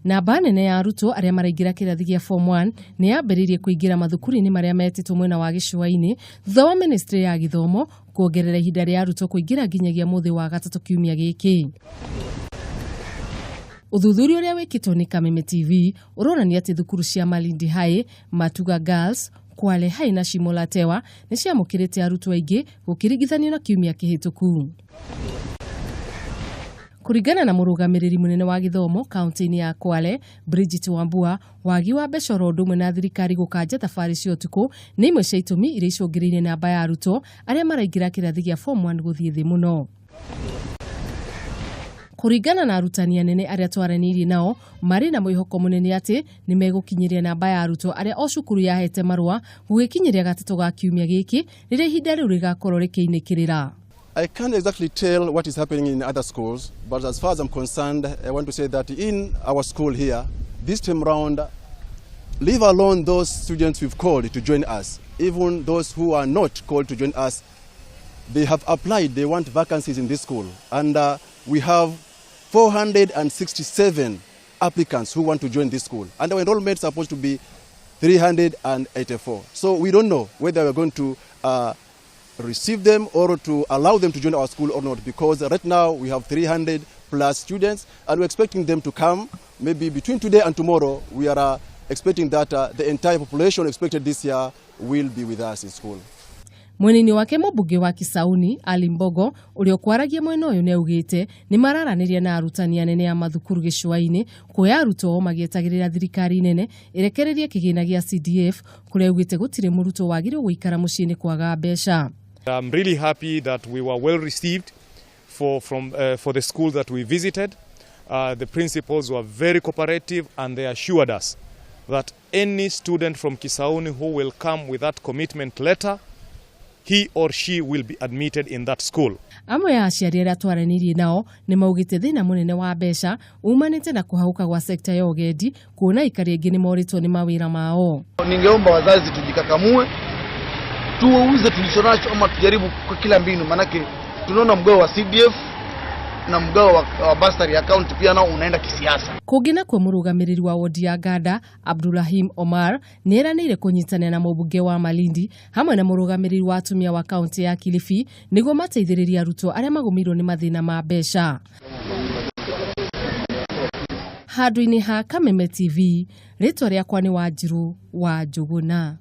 Namba nene ya arutwo arĩa maraingĩra kĩrathi gĩa form 1 nĩ yambĩrĩirie kũingĩra mathukuru-inĩ marĩa metĩtwo mwena wa gĩcũa-inĩ thutha wa ministry ya gĩthomo kuongerera ihinda rĩa arutwo kũingĩra nginyagia mũthĩ wa gatatũ kiumia gĩkĩ. Ũthuthuria ũrĩa wĩkĩtwo nĩ Kameme TV ũronania atĩ thukuru cia Malindi High, Matuga Girls, Kwale High na Shimo la Tewa nĩ ciamũkĩrĩte arutwo aingĩ gũkĩringithanio na kiumia kĩhĩtũku. Kũringana na mũrũgamĩrĩri mũnene wa gĩthomo kaunti-inĩ ya Kwale, Bridget Wambua, wagi wa mbeca oro ũndũ ũmwe na thirikari gũkanja thabarĩ cia ũtukũ nĩ imwe cia itũmi iria icũngĩrĩirie namba ya arutwo arĩa maraingĩra kĩrathi gĩa form 1 gũthiĩ thĩ mũno. Kũringana na arutani anene arĩa twaranĩirie nao, marĩ na mwĩhoko mũnene atĩ nĩ megũkinyĩria namba ya arutwo arĩa o cukuru yahete marũa gũgĩkinyĩria gatatũ ga kiumia gĩkĩ rĩrĩa ihinda rĩu rĩgakorwo rĩkĩinĩkĩrĩra. I can't exactly tell what is happening in other schools, but as far as I'm concerned, I want to say that in our school here, this time round, leave alone those students we've called to join us, even those who are not called to join us, they have applied, they want vacancies in this school. And we have 467 applicants who want to join this school. And our enrollment is supposed to be 384. So we don't know whether we're going to receive them or to allow them to join our school or not, because right now we have 300 plus students and we're expecting them to come maybe between today and tomorrow. We are expecting that the entire population expected this year will be with us in school. Mwena-inĩ wake, mũmbunge wa Kisauni Ali Mbogo ũrĩa ũkwaragia mwena ũyũ nĩ augĩte nĩ mararanĩria na arutani anene a mathukuru gĩcũa-inĩ kuoya arutwo magĩetagĩrĩra thirikari nene ĩrekererie kĩgĩna gĩa CDF, kũrĩa augĩte gũtirĩ mũrutwo wagĩrĩirwo gũikara mũciĩ nĩ kwaga mbeca. I'm really happy that we were well received for the school that we visited. The principals were very cooperative and they assured us that any student from Kisauni who will come with that commitment letter, he or she will be admitted in that school. Amwe a aciari arĩa twaranĩirie nao nĩ maugĩte thĩna mũnene wa mbeca umanĩte na kũhagũka gwa sekta ya ũgendi, kuona aikari aingĩ nĩ morĩtwo nĩ mawĩra mao. Ningeomba wazazi tujikakamue, tuuze tulichonacho ama tujaribu kwa kila mbinu, manake tunaona mgao wa CDF na mgao wa bursary ya county pia nao unaenda kisiasa. Kũngĩ nakuo, mũrũgamĩrĩri wa wodi ya Nganda Abdulrahim Omar nĩ eranĩire kũnyitanĩra na mũmbunge wa Malindi hamwe na mũrũgamĩrĩri wa atumia wa kaunti ya Kilifi nĩguo mateithĩrĩrie arutwo arĩa magũmĩirwo nĩ mathĩna ma mbeca. Handũ-inĩ ha Kameme TV, rĩtwa rĩakwa nĩ Wanjiru wa Njũgũna.